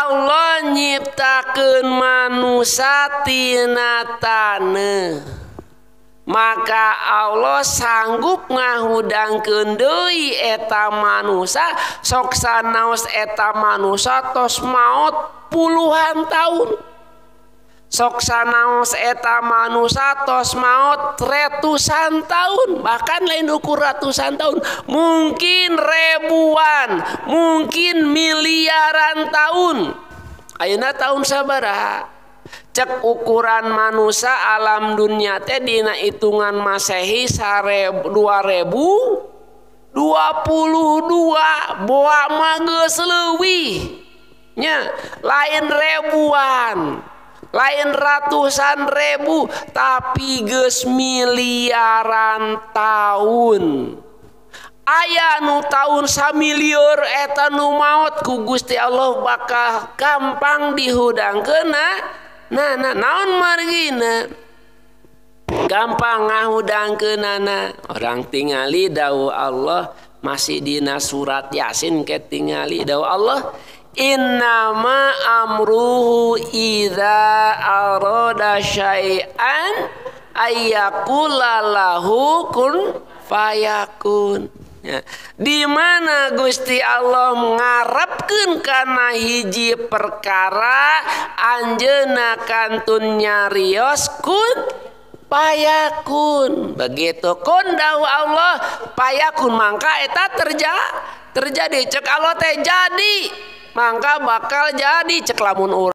Allah nyiptakeun manusia tina taneuh. Maka Allah sanggup ngahudangkeun deui eta manusia sok sanaos eta manusia tos maot puluhan tahun. Sok sanaos eta manusia tos maot ratusan tahun, bahkan lain ukur ratusan tahun, mungkin ribuan, mungkin miliaran tahun. Ayeuna tahun sabaraha? Cek ukuran manusia alam dunia teh dina hitungan Masehi 2022 boa mah geus leuwih nya, lain ribuan, lain ratusan ribu, tapi geus miliaran tahun. Aya nu tahun samilieur eta nu maot ku Gusti Allah bakal gampang dihudangkeun. Nah, naon margina gampang ngahudangkeunana. Orang tingali dawuh Allah masih dina surat Yasin ke tingali dawuh Allah innama amruhu idza arada syai'an ayyaqula lahu kun fayakun. Ya. Di mana Gusti Allah ngarepkeun kana hiji perkara anjeunna kantun nyarios kun payakun. Begitu kun dawuh Allah payakun mangka eta terjadi. Cek Allah teh jadi mangka bakal jadi. Cek lamun urang